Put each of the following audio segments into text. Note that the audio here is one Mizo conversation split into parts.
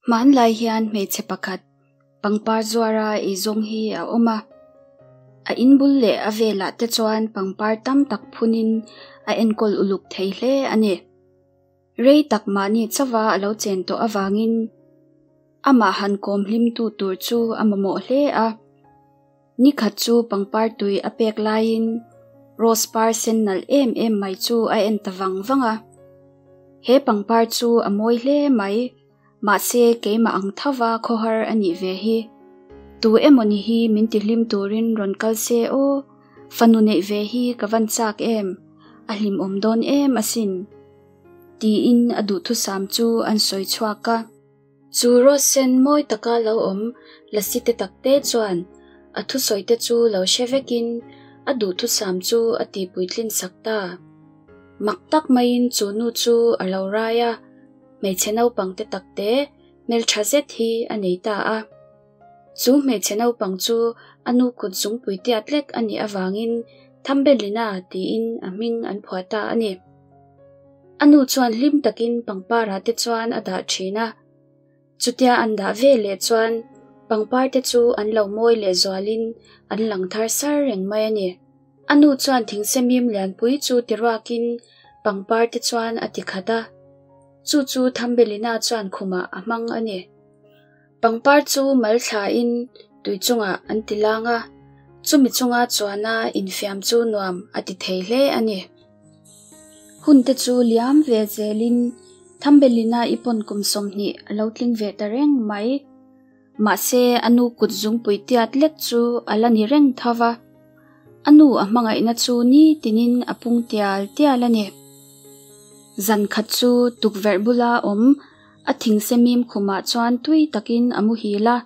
Hmanlai hian hmeichhe pakhat pangpar zuara eizawng hi a awm a, a in bul leh a velah te chuan pangpar tam tak phunin a enkawl uluk thei hle a ni. Rei tak mahni chauha a lo chen tawh avangin amah han kawm hlimtu tur chu a mamawh hle a. Nikhat chu pangpar tui a pek laiin rose par sen nalh em em mai chu a en ta vang vang a. He pangpar chu a mawi hle mai, mahse keimah ang thova khawhar a nih ve hi. Tu emawni hi min ti hlim turin rawn kal se aw, fanu neih ve hi ka van chak em, a hlimawm dawn em asin. Tiin a duhthusam chu an sawi chhuak a. Chu rose sen mawi taka lo awm lasi te takte chuan a thusawi te chu lo hre vekin a duhthusam chu a tihpuitlin sak ta. Mak tak maiin chu nu chu a lo rai a, hmeichhe naupang te takte hmeltha zet hi a nei ta a. Chu hmeichhe naupang chu a nu kut zungpui tiat lek a nih avangin Thambelina tiin a hming an phuah ta a ni. A nu chuan hlim takin pangpara te chuan a dah thin a. Chutia an dah ve leh chuan pangpar te chu an lo mawi leh zualin an lang thar sar reng mai a ni. A nu chuan thingsemim lianpui chu ti ruakin pangpar te chuan a ti khat a. Chu chu Thambelina chuan khumah a hmang a ni. Pangpar chu mal thlain tui chungah an ti lang a, chumi chunga chuana infiam chu nuam a ti thei hle a ni. Hun te chu liam ve zelin Thambelina i pawn kum 20 a lo tling ve ta reng mai. Mahse a nu kut zungpui tiat lek chu a la ni reng tho va. A nu a hmangaihna chu nitinin a pung tial tial a ni. Zan khat chu tukverh bula awm A thingsemim khumah chuan tui takin a muhil a,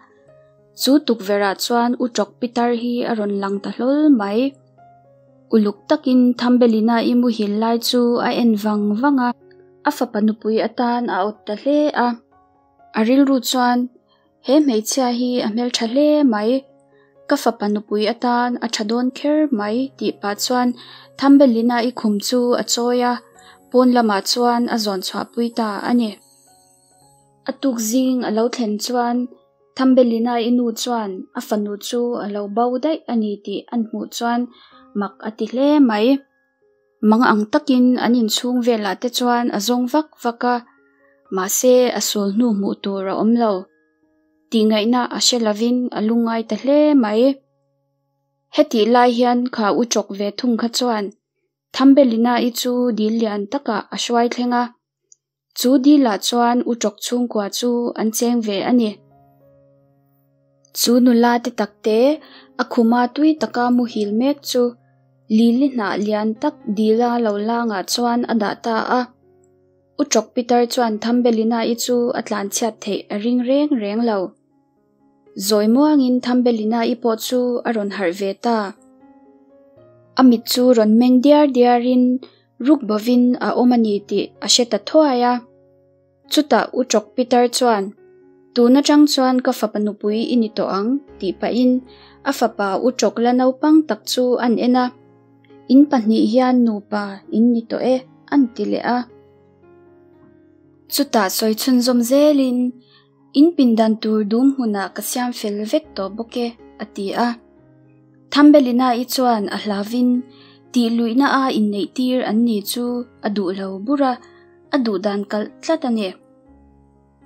chu tukverhah chuan U Ṭawk Pitar hi a rawn lang ta hlawl mai. Uluk takin Thambelina i muhil lai chu a en vang vang a, a fapa nupui atan a awt ta hle a. A rilru chuan, He hmeichhia hi a hmelṭha hle mai, ka fapa nupui atan a ṭha dawn kher mai tih pah chuan Thambelina i khum chu a chawi a, pawn lamah chuan a zawn chhuahpui ta a ni. A tuk zing a lo thlen chuan Thambelina i nu chuan a fanu chu a lo bo daih a ni tih an hmuh chuan mak a ti hle mai. Mang ang takin an inchhung velah te chuan a zawng vak vak a, mahse a sul hnu hmuh tur a awm lo. Tihngaihna a hre lovin a lungngai ta hle mai. Hetih lai hian kha u chawk ve thung kha chuan Thambelina-i chu dil lian takah a hruai thleng a, Chu dilah chuan u ṭawk chhungkua chu an cheng ve a ni. Chu nula te takte a khuma tui taka muhil mek chu lili hnah lian tak dila lo langah chuan a dah ta a. U ṭawk Peter chuan Thambelina-i chu a tlanchhiat theih a ring reng reng lo. Zawi muangin Thambelina-i pawh chu a rawn harh ve ta. A mit chu rawn meng diar diarin ruk bovin a awm a ni tih a hre ta thuai a. Chutah U Ṭawk Peter chuan, Tun aṭang chuan ka fapa nupui i ni tawh ang, tih pahin a fapa U Ṭawk la naupang tak chu an en a. In pahnih hian nupa in ni tawh e, an ti leh a. Chutah sawi chhunzawm zelin In pindan tur dum hmunah ka siam fel vek tawh bawk e, a ti a. Thambelina-i chuan a hlavin tih luihna a inneih tir an ni chu a duh lo bur a, a duh dan kalh tlat a ni.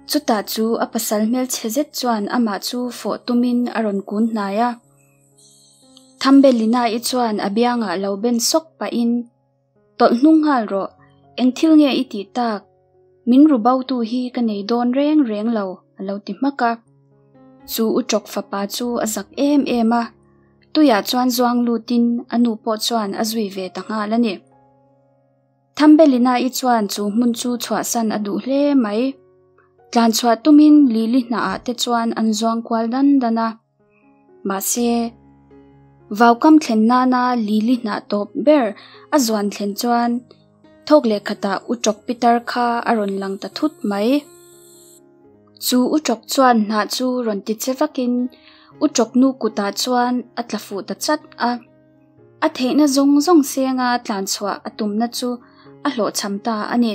Chutah chu a pasal hmelchhe zet chuan amah chu fawh tumin a rawn kun hnai a. Thambelina-i chuan a biangah lo ben sawk pahin, Tawlh hnung nghal rawh, eng thil nge i tih tak? Min ru botu hi ka nei dawn reng reng lo, a lo ti hmak a. Chu u ṭawk fapa chu a zak em em a, tuiah chuan zuang lutin a nu pawh chuan a zui ve ta nghal a ni. Thambelina-i chuan chu hmun chu chhuahsan a duh hle mai. Tlanchhuah tumin Lili hnaah te chuan an zuang kual dan dan a. Mahse, vaukam thlen nana Lili hnah tawp ber a zuan thlen chuan thawk leh khatah U Ṭawk Pitar kha a rawn lang ta thut mai. Chu U Ṭawk chuan hnah chu rawn ti che vakin U Ṭawk nu kutah chuan a tla fuh ta chat a. A theihna zawng zawng senga tlanchhuah a tumna chu a hlawhchham ta a ni.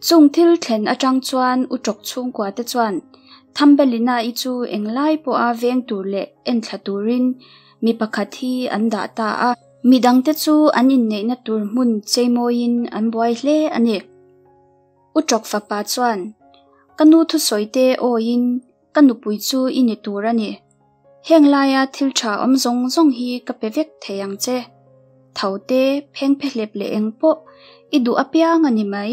Chung thil thlen atang chuan Uṭawk chhungkua te chuan Thumbelina-i chu englai pawha veng tur leh enthla turin mi pakhat hi an dah ta a. Midangte chu an inneihna tur hmun cheimawiin an buai hle a ni. Uṭawk fapa chuan, Ka nu thusawi te awiin ka nupui chu i ni tur a ni. Heng laia thil tha awm zawng zawng hi ka pe vek thei ang che. Tho te, phengphehlep leh eng pawh i duh apiang a ni mai.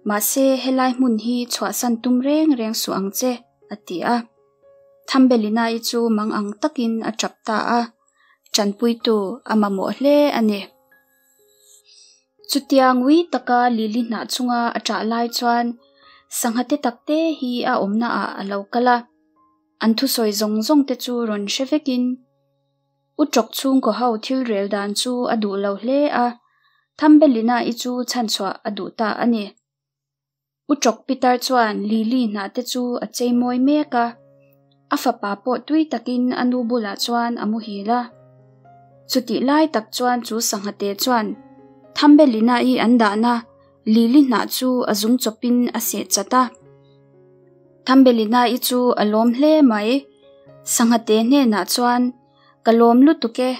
Mahse, helai hmun hi chhuahsan tum reng reng suh ang che, a ti a. Thumbelina-i chu mang ang takin a tap ta a, tanpuitu a mamawh hle a ni. Chutia ngui taka Lily hnah chunga a ṭah lai chuan sangha te tak te hi a awmna ah a lo kal a, an thusawi zawng zawng te chu rawn hre vekin U Ṭawk chhungkaw ho thil rel dan chu a duh lo hle a, Thumbelina-i chu chhanchhuah a duh ta a ni. U Ṭawk Pitar chuan Lily hnah te chu a chei mawi mek a, a fapa pawh tui takin a nu bulah chuan a muhil a. Chutih lai tak chuan chu sangha te chuan Thumbelina-i an dahna Lily hnah chu a zung chawpin a seh chat a. Thumbelina-i chu a lawm hle mai. Sangha te hnenah chuan, Ka lawm lutuk e,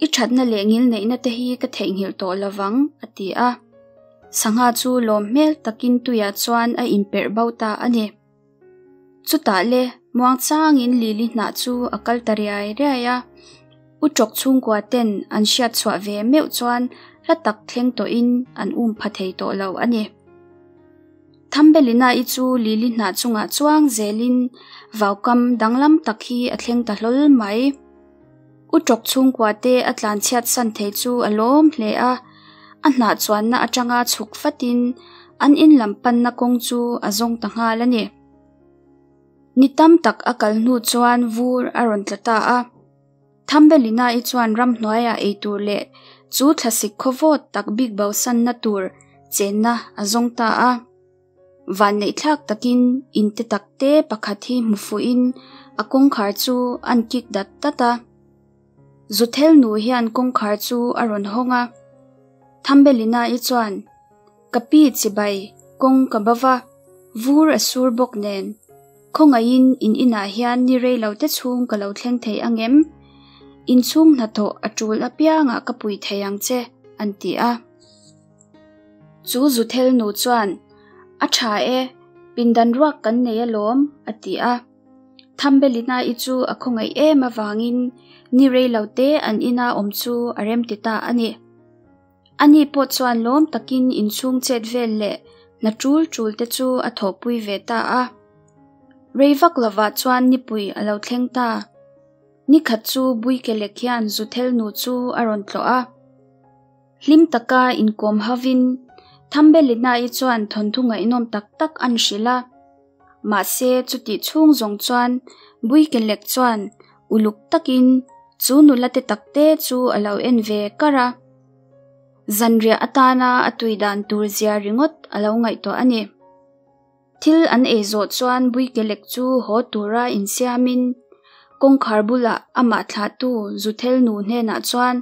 i thatna leh ngilneihna te hi ka theihnghilh tawh lovang, a ti a. Sangha chu lawm hmel takin tuiah chuan a inperh bo ta a ni. Chutah le, muangchangin Lily hnah chu a kal ta riai riai a. U Ṭawk chhungkua ten an hriat chhuah ve meuh chuan hla tak thleng tawhin an um pha thei tawh lo a ni. Thumbelina-i chu Lily hnah chungah chuang zelin vaukam danglam tak hi a thleng ta hlawl mai. U Ṭawk chhungkua te a tlanchhiat san thei chu a lawm hle a, a hnah chuanna atanga chhuk fatin an in lam panna kawng chu a zawng ta nghal a ni. Ni tam tak a kal hnu chuan vur a rawn tla ta a. Thumbelina-i chuan ramhnuaiah eitur leh chu thlasik khawvawt tak bik bosanna tur chenna a zawng ta a. Vanneihthlak takin in te tak te pakhat hi hmu fuhin a kawngkhar chu an kik dat dat a. Zuthel nu hian kawngkhar chu a rawn hawng a. Thumbelina-i chuan, Ka pi chibai, kawng ka ba va, vur a sur bawk nen. Khawngaihin in inah hian ni rei lo te chhung ka lo thleng thei ang em? Inchhung hnathawh a tul apiangah ka pui thei ang che, an ti a. Chu Zuthel nu chuan, A tha e, pindan ruak kan nei alawm, a ti a. Thumbelina-i chu a khawngaih em avangin ni rei lo te an ina awm chu a remti ta a ni. Ani pawh chuan lawm takin inchhung chet vel leh hna tul tul te chu a thawhpui ve ta a. Rei vak lovah chuan nipui a lo thleng ta. Nikhat chu Buikelek hian Zuthel nu chu a rawn tlawh a. Hlim taka inkawm hovin Thumbelina-i chuan thawnthu ngaihnawm tak tak an hrilh a. Mahse chutih chhung zawng chuan Buikelek chuan uluk takin chu nula te takte chu a lo en ve kar a. Zanriah atana a tui dan tur zia ringawt a lo ngaihtuah a ni. Thil an ei zawh chuan Buikelek chu haw tura insiamin kawngkhar bulah amah thlahtu Zuthel nu hnenah chuan,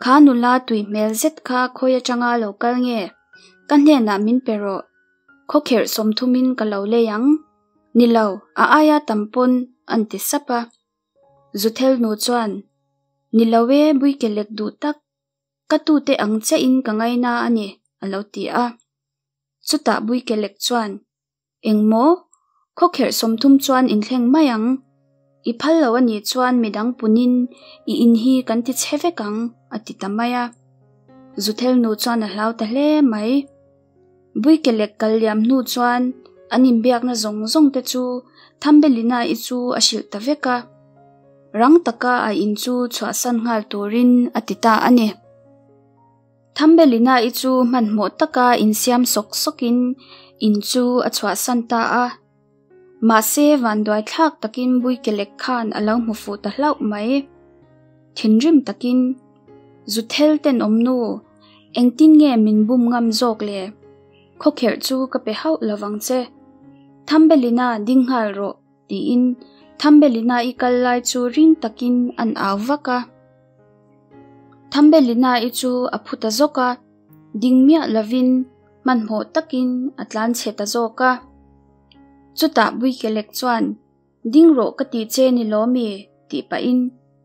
Kha nula tui hmel zet kha khawi atanga lo kal nge? Ka hnenah min pe rawh. Khawkherh sawmthumin ka lo lei ang. Ni lo, a aia tam pawn an ti sap a. Zuthel nu chuan, Ni lo e, Buikelek duh tak. Ka tute ang chiahin ka ngaina a ni, a lo ti a. Chutah Buikelek chuan, Engmaw? Khawkherh 30 chuan inthleng mai ang. I phal lo a nih chuan midang punin i in hi kan ti chhe vek ang, a ti ta mai a. Zuthel nu chuan a hlau ta hle mai. Buikelek kal liam hnu chuan an inbiakna zawng zawng te chu Thumbelina-i chu a hrilh ta vek a. Rang taka a in chu chhuahsan nghal turin a ti ta a ni. Thumbelina-i chu hmanhmawh taka insiam sawk sawkin in chu a chhuahsan ta a. Mahse vanduai thlak takin Buikelek khan a lo hmu fuh ta hlauh mai. Thinrim takin, Zuthel tenawm nu, engtin nge min bum ngam zawk le? Khawkherh chu ka pe hauh lovang che. Thumbelina, ding nghal rawh, tiin Thumbelina-i kal lai chu ring takin an au vak a. Thumbelina-i chu a phu ta zawk a, ding miah lovin. Hmanhmawh takin a tlanchhe ta zawk a. Chutah Buikelek chuan, Ding rawh ka ti che ni law mi? tih pahin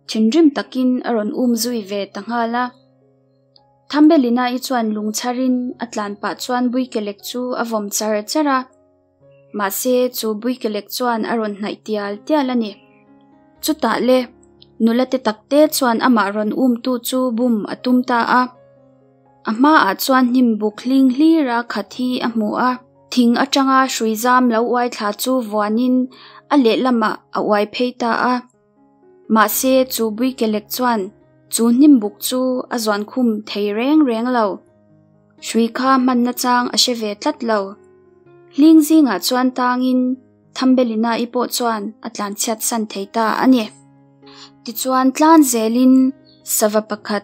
thinrim takin a rawn um zui ve ta nghal a. Thambelina-i chuan lung chharin a tlan pah chuan Buikelek chu a vawm char char a. Mahse chu Buikelek chuan a rawn hnaih tial tial a ni. Chutah le, nula te takte chuan amah rawn umtu chu bum a tum ta a. A hmaah chuan hnim buk hling hlira khat hi a hmu a, thing atanga hrui zam lo uai thla chu vuanin a lehlamah a uai phei ta a. Mahse chu Buikelek chuan chu hnim buk chu a zuan khum thei reng reng lo. Hrui kha hman nachang a hre ve tlat lo. Hling zingah chuan tangin Thambelina-i pawh chuan a tlanchhiat san thei ta a ni. Tichuan tlan zelin sava pakhat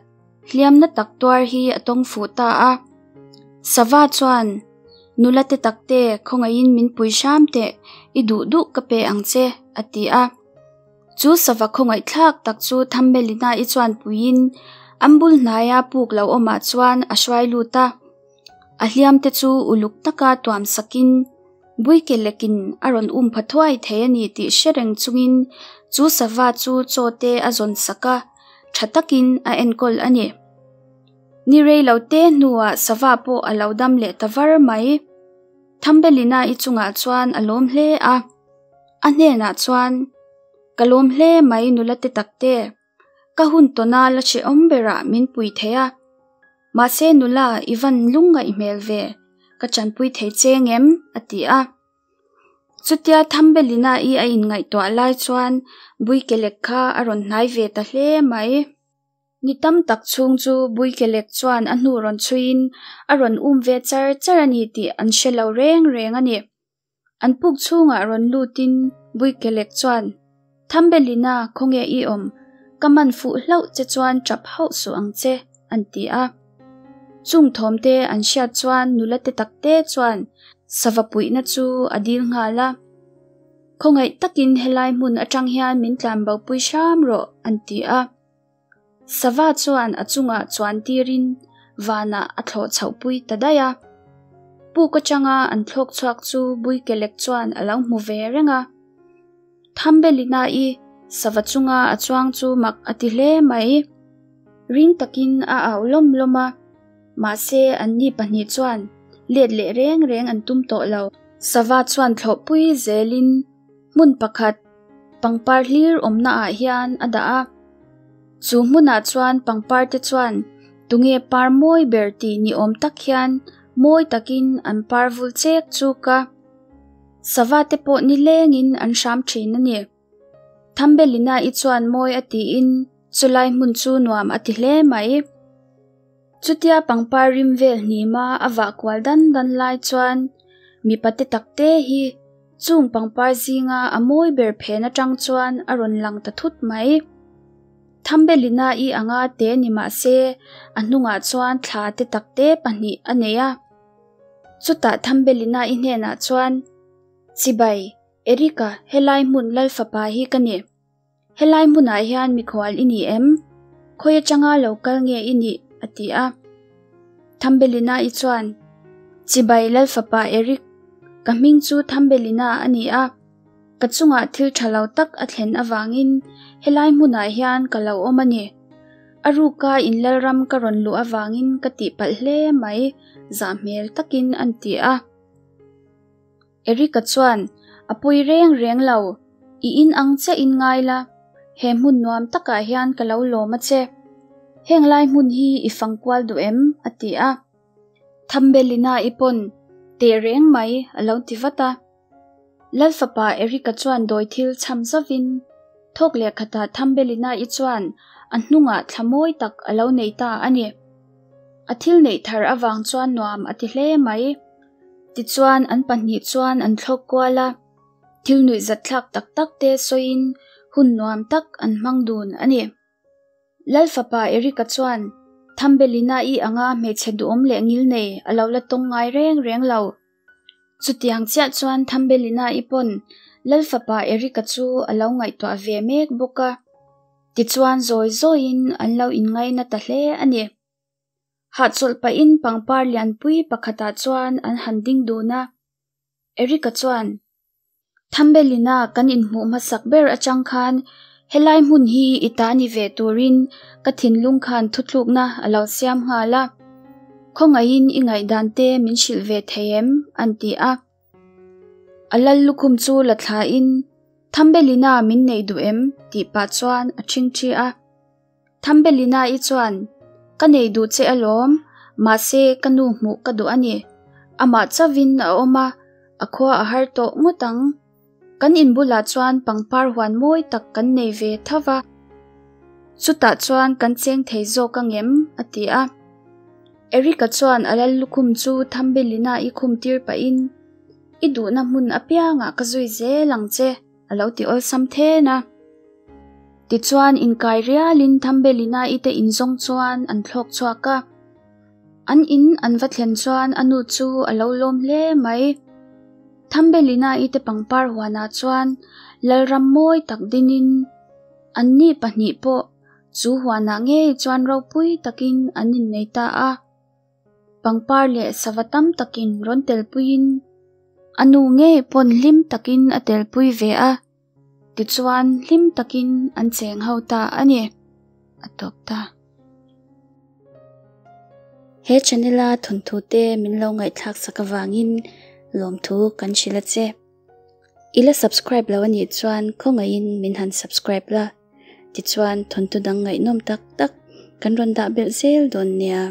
Hliamna tak tuar hi a tawng fuh ta a. Sava chuan, Nula te takte, khawngaihin min pui hram teh, i duh duh ka pe ang che, a ti a. Chu sava khawngaihthlak tak chu Thammelina-i chuan puiin an bul hnaia puk lo awmah chuan a hruai lut a. A hliamte chu uluk taka tuam sakin Buikelekin a rawn um pha thuai thei a ni tih hre reng chungin chu sava chu chaw te a zawn sak a, tha takin a enkawl a ni. Ni rei lo te hnuah sava pawh a lo dam leh ta var mai. Thambelina-i chungah chuan a lawm hle a, a hnenah chuan, Ka lawm hle mai nula te takte, ka hun tawna la hrehawm berah min pui thei a. Mahse nula i van lungngaih hmel ve, ka chanpui thei che ngem? a ti a. Chutia Thambelina-i a inngaihtuah lai chuan Buikelek kha a rawn hnai ve ta hle mai. Ni tam tak chhung chu Buikelek chuan a hnu rawn chhuiin a rawn um ve char char a ni tih an hre lo reng reng a ni. An puk chhungah rawn lutin Buikelek chuan, Thambelina, khawnge i awm? Ka man fuh hlauh che chuan tap hauh suh ang che, an ti a. Chung thawmte an hriat chuan nula te takte chuan sava puihna chu a dil nghal a. Khawngaih takin helai hmun atang hian min tlanbopui hram rawh, an ti a. Sava chuan a chungah chuan tirin vanah a thlawh chhohpui ta daih a. Puk atanga an thlawk chhuak chu Buikelek chuan a lo hmu ve reng a. Thambelina-i sava chunga a chuang chu mak a ti hle mai. Ring takin a au lawm lawm a, mahse anni pahnih chuan let leh reng reng an tum tawh lo. Sava chuan thlawhpui zelin hmun pakhat pangpar hlir awmna ah hian a dah a. Chu hmunah chuan pangpar te chuan tunge par mawi ber tih ni awm tak hian mawi takin an par vul chek chuk a. Sava te pawh nilengin an hram thin a ni. Thambelina-i chuan mawi a tiin chulai hmun chu nuam a ti hle mai. Chutia pangpar rim vel hnima a vah kual dan dan lai chuan mipa te tak te hi chung pangpar zinga a mawi ber phen atang chuan a rawn lang ta thut mai. Thambelina-i anga te ni mah se a hnungah chuan thla te tak te pahnih a nei a. Chutah Thambelina-i hnenah chuan, Chibai, Erika, helai hmun Lalfapa hi ka ni. Helai hmunah hian mikhual i ni em? Khawi atanga lo kal nge i nih? a ti a. Thambelina-i chuan, Chibai Lalfapa Eric, ka hming chu Thambelina a ni a. Ka chungah thil tha lo tak a thlen avangin helai hmunah hian ka lo awm a ni. A ruka in Lalram ka rawn luh avangin ka tihpalh hle mai, zah hmel takin an ti a. Erica chuan, A pawi reng reng lo, i in ang chiah in ngai la, he hmun nuam takah hian ka lo lawm a che. Heng lai hmun hi i fang kual duh em? a ti a. Thambelina-i pawn, Teh reng mai, a lo ti vat a. Lalfapa Erica chuan dawi thil chham zovin, thawk leh khatah Thambelina-i chuan a hnungah thla mawi tak a lo nei ta a ni. A thil neih thar avang chuan nuam a ti hle mai. Tichuan an pahnih chuan an thlawk kual a, thil nuihzatthlak tak tak te sawiin hun nuam tak an hmang dun a ni. Lalfapa Eric-a chuan Thambelina-i anga hmeichhe duhawm leh ngil nei a lo la tawng ngai reng reng lo. Chutiang chiah chuan Thambelina-i pawn Lalfapa Eric-a chu a lo ngaihtuah ve mek bawk a. Tichuan zawi zawiin an lo inngaina ta hle a ni. Hahchawlh pahin pangpar lianpui pakhatah chuan an han ding dun a. Eric-a chuan, Thambelina kan inhmuh hmasak ber atang khan helai hmun hi i ta ni ve turin ka thinlung khan thutlukna a lo siam nghal a. Khawngaihin i ngaihdan te min hrilh ve thei em? an ti a. A lal lukhum chu la thlain, Thambelina min neih duh em? tih pah chuan a ṭhingṭhi a. Thambelina-i chuan, Ka nei duh che alawm, mahse ka nu hmuh ka duh a ni. Amah chauhin a awm a, a khua a har tawh ngawt ang. Kan in bulah chuan pangpar huan mawi tak kan nei ve tho va, chutah chuan kan cheng thei zawk ang em? a ti a. Eric-a chuan a lal lukhum chu Thambelina-i khum tir pahin, I duhna hmun apiangah ka zui zel ang che. A lo ti awlsam then a. Tichuan inkai rialin Thambelina-i te inzawng chuan an thlawk chhuak a. An in an va thlen chuan a nu chu a lo lawm hle mai. Thambelina-i te pangpar huanah chuan Lalram mawi tak dinin anni pahnih pawh chu huanah ngei chuan ropui takin an innei ta a. Pangpar leh sava tam takin rawn telpuiin a nu ngei pawn hlim takin a telpui ve a, tichuan hlim takin an cheng ho ta a ni, a tawp ta. He channel a thawnthu te min lo ngaihthlak sak avangin lawmthu kan hrilh a che. I la subscribe lo anih chuan khawngaihin min han subscribe la, tichuan thawnthu dang ngaihnawm tak tak kan rawn dah belh zel dawn nia.